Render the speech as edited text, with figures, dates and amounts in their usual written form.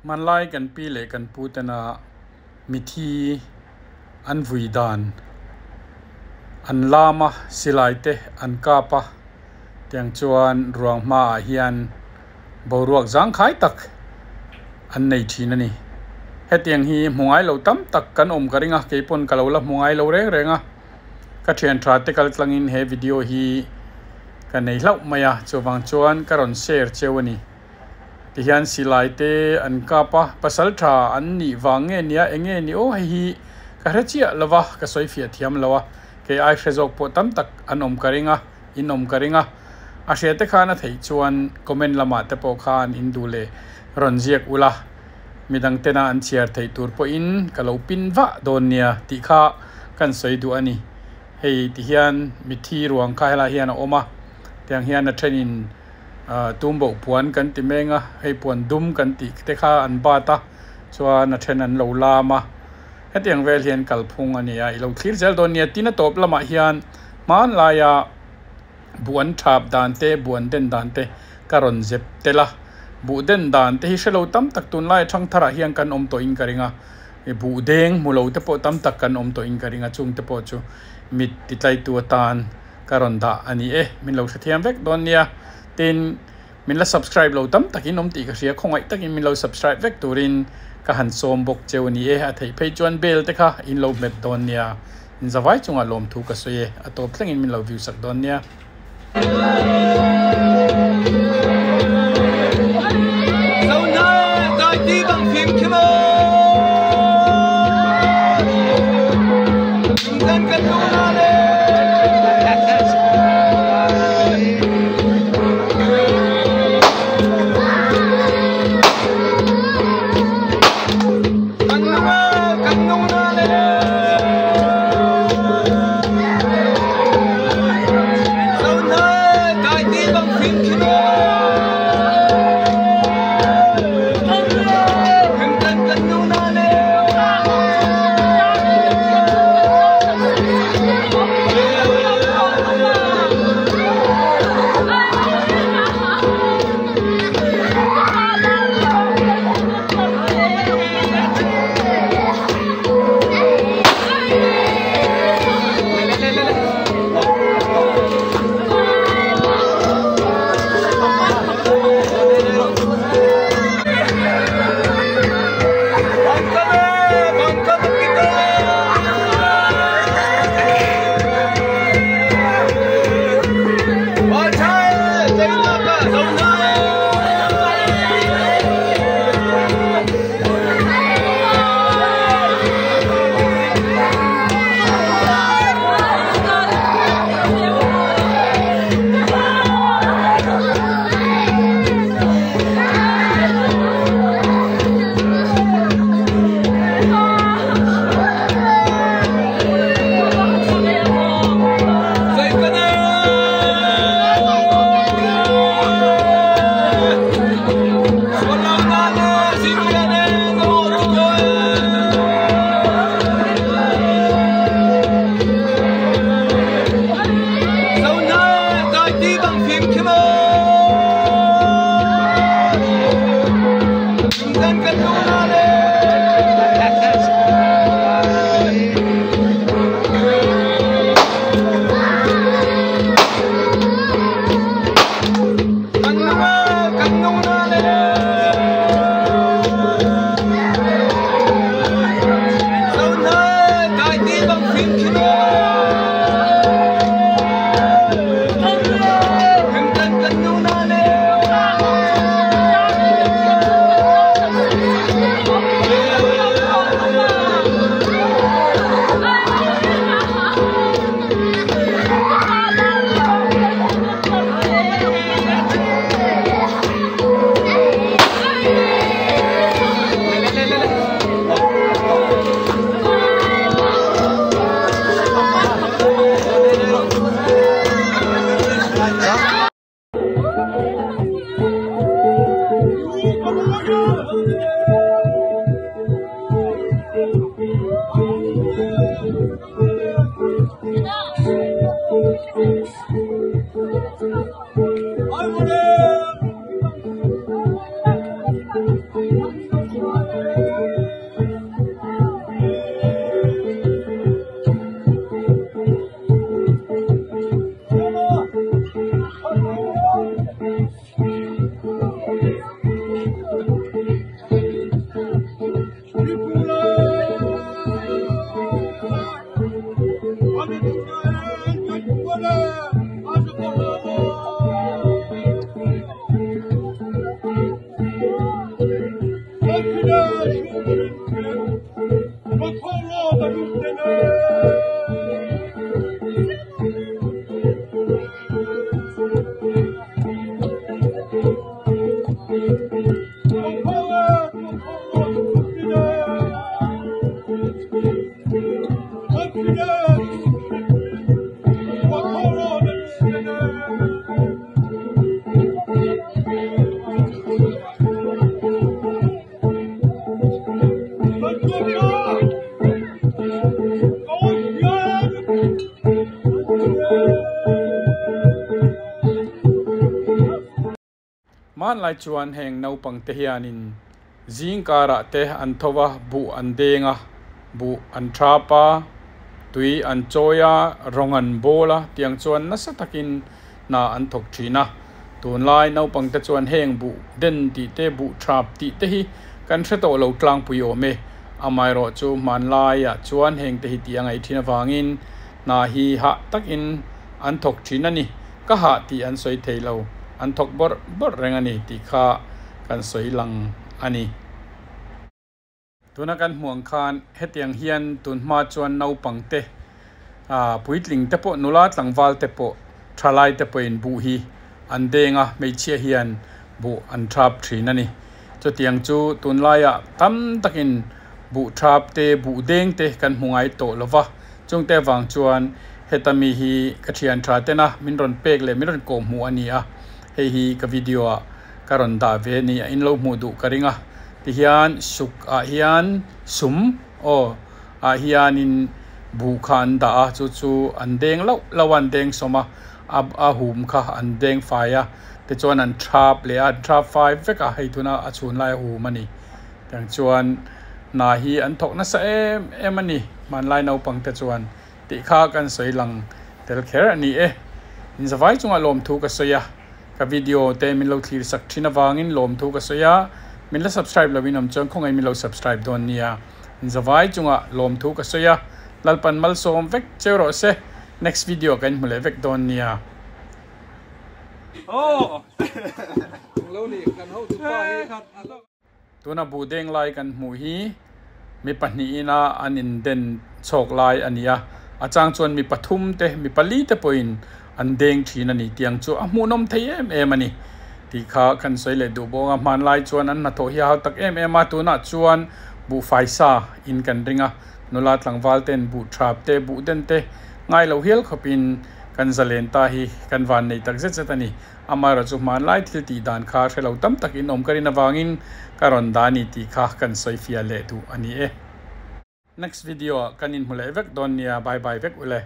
Hmanlai kan pi leh kan pu tena mithi an vui dan an lam a silai te an kap a tiang chuan ruang hmaah hian boruak zangkhai tak an nei thin a ni. Hetiang hi hmu ngai lo tam tak kan awm ka ring a keipawn ka lo la hmu ngai lo reng reng a ka thian tha te kal tlangin he video hi ka nei hlauh mai a chuvang chuan ka rawn share cheu a ni. Tihian silai te an kap a, pasal tha an nih vang nge nia eng nge ni aw hei hi ka hre chiah lo va, ka sawi fiah thiam lo a, kei ai hre zawk pawh tam tak an awm ka ring a, in awm ka ring a, a hria te khan a theih chuan comment lamah te pawh khan in duh leh rawn ziak ula, midang tena an chhiar theih tur pawhin ka lo pin vah dawn nia tih kha kan sawi duh a ni. Hei tihian mithi ruang kha helaiah hian a awm a, tiang hian a thenin. ah tumbo puan kan ti meng a hei puan dum kan tih te kha an bat a chuan a then an lo lam a hetiang vel hian kalphung a ni a i lo thlir zel dawn nia tin a tawp lamah hian hmanlaia buh an thap dan te buh an den dan te ka rawn zep tel a buh den dan te hi hrelo tam tak tunlai thang tharah hian kan awm tawhin ka ring a buh deng hmu lo te pawh tam tak kan awm tawhin ka ring a chung te pawh chu mit ti tlaitu atan. Ka rawn dah a ni e, min lo hrethiam vek dawn nia. Tin, min la subscribe lo tam takin awm tih ka hria, khawngaih takin min lo subscribe vek turin ka han sawm bawk cheu a ni e. A theih phei chuan bell te kha in lo hmet dawn nia. In zavai chungah lawmthu ka sawi e, a tawp thlengin min lo view sak dawn nia. Hmanlai chuan heng naupang te hianin zing karah te an tho a, buh an deng a, buh an thap a, tui an chawi a, rawng an bawl a tiang chuan nasa takin hna an thawk thin a. Tunlai naupang te chuan heng buh den tih te, buh thap tih te hi kan hre tawh lo tlangpui awm e. Amaherawhchu hmanlaiah chuan heng te hi tih a ngaih thin avangin hna hi hah takin an thawk thin a ni. Ka hah tih an sawi thei lo, an thawk bawrh bawrh reng a ni tih kha kan sawi lang a ni. Tuna kan hmuh ang khan hetiang hian tun hma chuan naupang te, puitling te pawh, nula tlangval te pawh, thalai te pawhin buh hi an deng a, hmeichhia hian buh an thap thin a ni. Chutiang chu tunlaiah tam takin buh thap te, buh deng te kan hmu ngai tawh lo va, chungte avang chuan heta mi hi ka thian tha tena min rawn pek leh min rawn kawh hmuh a ni a, hei hi ka video ah ka rawn dah ve a ni a, in lo hmuh duh ka ring a, tihian suk ah hian sum aw ah hianin buh kha an dah a, chu chu an deng lauh lauh a, an deng sawm a, a hum kha an deng fai a, tichuan an thap leh a, an thap fai vek a, hei tuna a chhun lai a hum a ni. Tiang chuan hna hi an thawk nasa em em a ni, hmanlai naupang te chuan tih kha kan sawi lang tel kher a ni e. Inzavai chungah lawmthu ka sawi a, ka video te min lo thlir sak thin avangin lawmthu ka sawi a, min la subscribe loin awm chuan khawngaih min lo subscribe dawn nia. Inzavai chungah lawmthu ka sawi a, Lalpan malsawm vek cheu rawh se, next video kan inhmu leh vek dawn nia. Tuna buh deng lai kan hmuh hi mi pahnihin a an inden chhawk lai a ni a, a chang chuan mi pathum te mi pali te pawhin an deng thin a ni tiang chu a hmuhnawm thei em em a ni tih kha kan sawi leh duh bawk a, hmanlai chuan an hnathawh hi a hau tak em em a, tunah chuan buhfai sa in kan ring a, nula tlangval ten buh thap te buh den te ngai lo hial khawpin kan zalen ta hi kan van nei tak zet zet a ni. Amaherawh chu hmanlai thil tih dan kha hre lo tam tak in awm ka rin avangin ka rawn dah a ni tih kha kan sawi fiah leh duh a ni e. Next video ah kan inhmu leh vek dawn nia, bye bye vek ule.